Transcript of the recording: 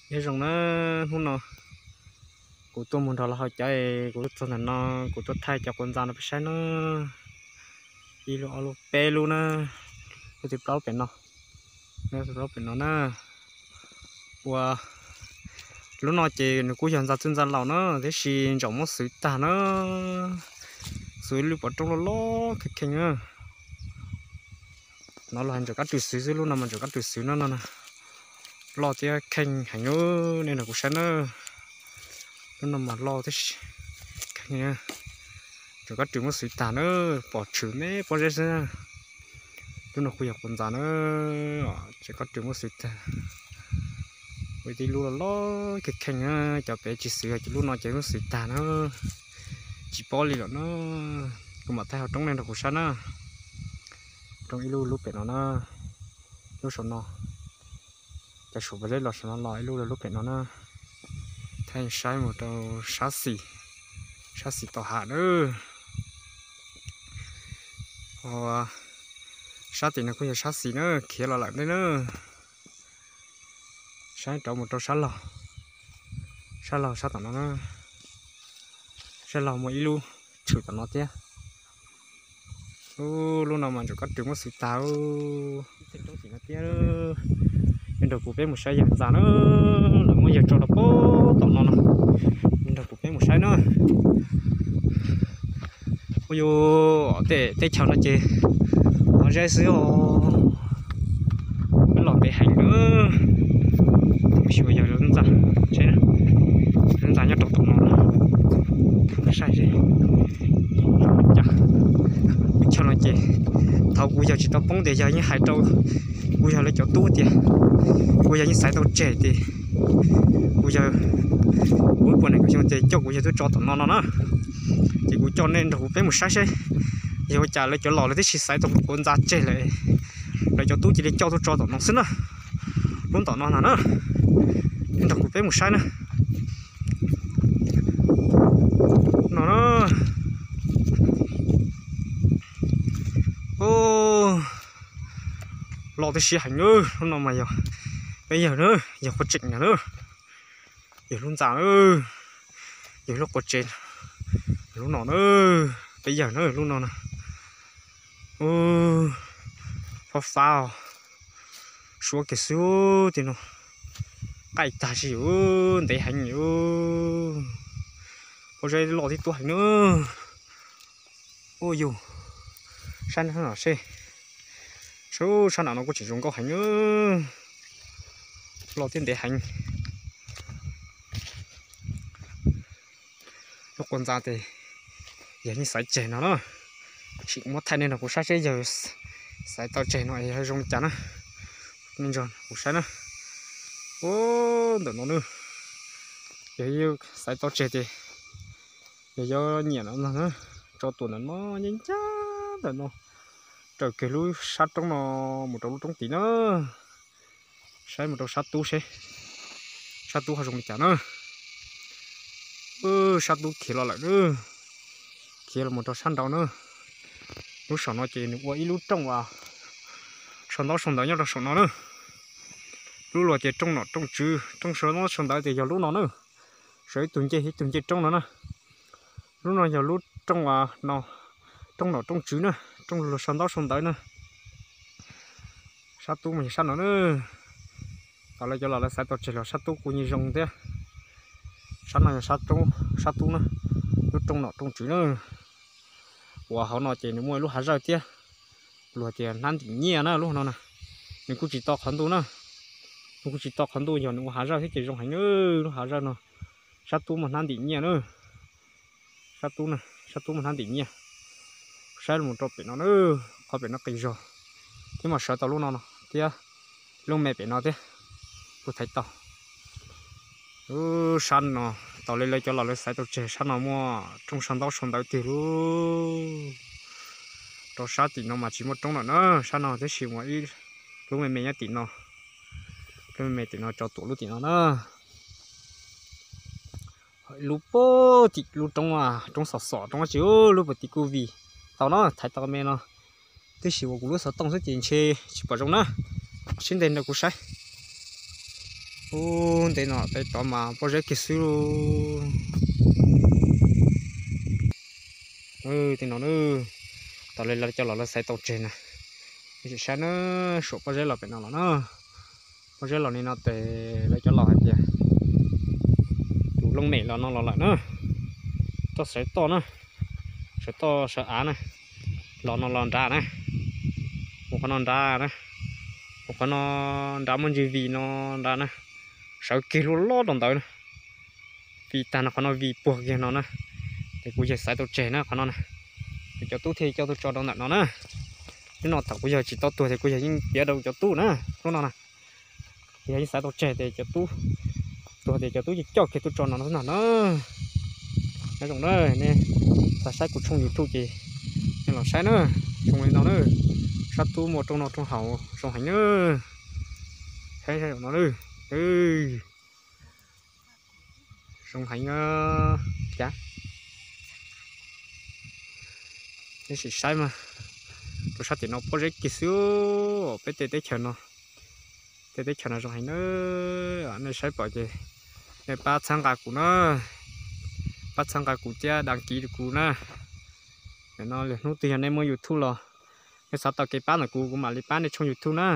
Nyob zoo na, hnub no kuv tuaj mus nrog lawv haus cawv, kuv tuaj txog ntawm no, kuv tuaj thaij cov quav ntxa no peb saib na. Ib lub, ob lub, peb lub na, lub thib plaub pem no, lub thib plaub pem no na. Ua, lub no ces nws kuj yog ntxa txwj ntxa laus na, tiam sis ntsaum muab xwv tag na. Xwv ib lub pom roob loj loj kheej kheej na. No los hais ntsaum kab rwg xwv xwb, lub no mas ntsaum kab rwg xwv no no na. Loj thiab kheej heev, nej nrog kuv saib na. Lub no mas loj thiab kheej, ntsaum kab rwg muab xwv tag na, pom tshwm me pob zeb xwb na. Lub no kuj yog quav ntxa na, ntsaum kab rwg muab xwv tag. Ua tib lub loj loj kheej kheej na, cov pem tsis xwv, ces lub no ces muab xwv tag na. Tsis paub li lawm na. Kuv mam thaij hauv roob nej nrog kuv saib na. Roob ib lub lub pem no na, lub saum no, cov saum pem zeb los saum no los ib lub lub pem no na. Thaij saib mus rau sab xis, sab xis tau ham na. Sab tim no kuj yog sab xis na, khiav los lawm ntej na. Saib rov mus rau sab laug, sab laug sab tom no na. Sab laug muaj ib lub tshwm tom no thiab. Ub, lub no mas ntsaum kab rwg muab xwv tag. Ub, txheej roob tim no thiab. Nej nrog kuv peb mus saib yawg ntxa na, lawv muab yawg tso rau pem tom no no. Nej nrog kuv peb mus saib na. Ua yus tej teb chaws no ces pob zeb xwb os. Peb los ntev heev na. Xyuas yog lub ntxa, lub ntxa nyob rau tom no, saib seb. Cas, chaw no ces thaum kuv yawg tsis tau poob tias yawg yeej hais rau kuv yawg lawv cov tub tias kuv yawg yeej xaiv tau tseg tias kuv yawg, kuv ib puas nees nkaum xyoo ces coj kuv yawg tuaj tso tom no no na. Ces kuv coj nej nrog kuv peb mus saib seb yog ua cas lawv cov laus lawv twb tsis xaiv tau quav ntxa tseg lawm, lawv cov tub cia li coj tuaj tso tom no xwb na. Lub tom no no na, nrog kuv peb mus saib na. No na. Loj tib si heev na, lub no mas yog peb yawg na, yawg qhuav tseem yog na, yawg lub ntxa na, yawg lub quav tsev, lub no na, peb yawg na lub no na. Fab fab os, suav kiag xwb tim no, qaij tag si, ntev heev. Pob zeb loj tib tug heev na. Ua yus, sab no seb, sab no no kuj tseem zoo nkauj heev na, loj thiab ntev heev. Lub quav ntxa ces yawg yeej xaiv tseg no na. Sim muab thaij nej nrog kuv saib seb yawg xaiv tau tseg no yog zoo li cas na. Nej nrog kuv saib na. Ub, ntawm no na, yawg xaiv tau tseg ces yawg yuav nyiam no na, tso tuam ntawm no, nyob ncaj ntawm no, raws kiag lub sab roob no mus rau lub roob tid na. Saib mus rau sab tub seb, sab tub ho zoo li cas na. Sab tub khiav los lawm na, khiav los mus rau sab nraud na. Lub saum no ces nws ua ib lub rooj uas sau ntaub sau ntawv nyob rau saum no na. Lub luag tias rooj nom rooj tswv, rooj sau ntaub sau ntawv tias yog lub no na. Sawv ib tug ncej ib tug ncej roob no na. Lub no yog lub rooj, rooj nom rooj tswv na, rooj luag sau ntaub sau ntawv na. Sab tub mas yog sab no na. Thaum lawv cov laus lawv xaiv tau tseg los sab tub kuj yeej zoo thiab. Sab no yog sab tub na, lub rooj nom rooj tswv na. Uas hauv no ces nws muaj lub hav zawj thiab. Luag tias hnab ntim nyiaj na lub no na. Nws kuj tsis to qhov ntuj na. Nws kuj tsis to qhov ntuj, yog nws ua hav zawj thiab ces zoo heev na. Lub hav zawj no, sab tub muaj hnab ntim nyiaj na. Sab tub na, sab tub muaj hnab ntim nyiaj. Saib los rau pem no na, qhov pem no qis zog, thiab mas sawv tau lub no no thiab, lub me pem no thiab, kuv thaiv tau. Lub sab no, tau li lawv cov laus lawv xaiv tau tseg, sab no muaj rooj sau ntaub sau ntawv tiag lauj. Rau sab tim no mas tsis muaj roob lawm na, sab no tab sis muaj ib lub me me nyob tim no, lub me me tim no tso tuam lub tim no na. Lub pem tim lub roob, roob xom xom roob tsis, lub pem tim kuj vim tau na, thaiv tau me no. Tab sis uas kuv lub xov tooj xwb ces ntshe tsis pom zoo na. Sib ntev nrog kuv saib. Ub, ntev no peb rov mas pob zeb kiag xwb lauj. Tej no, tau li lawv coj los lawv xaiv tau tseg na. Sim saib na, suam pob zeb los pem no los na. Pob zeb los li no ces lawv cov laus hais tias tus looj mem los no los lawm na. Toj sawv toj na, sawv toj sawv av na, los no los nrad na, mus qhov no nrad na, mus qhov no nrad muaj ntsis vim no nrad na, sawv kiag lub loj rau ntawd na. Vim tag no qhov no vim puag kiag no na, ces kuv yawg xaiv tau tseg na qhov no na. Ces cov tub thiaj coj tuaj tso rau ntawm no na. Hnub no thaum kuv yawg tsis tau tuag ces kuv yawg yeej piav rau cov tub na, hnub no na. Kuv yawg yeej xaiv tau tseg ces cov tub tuag ces cov tub yeej coj kiag tuaj tso no na na. Nyob zoo na, nej xav saib kuv tshooj YouTube ces nej los saib na, zoo li no na. Sab tub muaj rooj noj rooj haus zoo heev na. Saib saib no na. Zoo heev cas. Nej sim saib mas, rau sab tim no pob zeb kiag xwb. Peb tej teb chaws no, tej teb chaws no zoo heev na. Nej saib pom ces nej pab txhawb nqa kuv na, pab txhawb nqa kuv thiab đăng ký rau kuv na. Nim no lwm hnub twg yog nej muaj YouTube los nej xav tau kev pab ntawm kuv, kuv mam li pab nej tshooj YouTube na.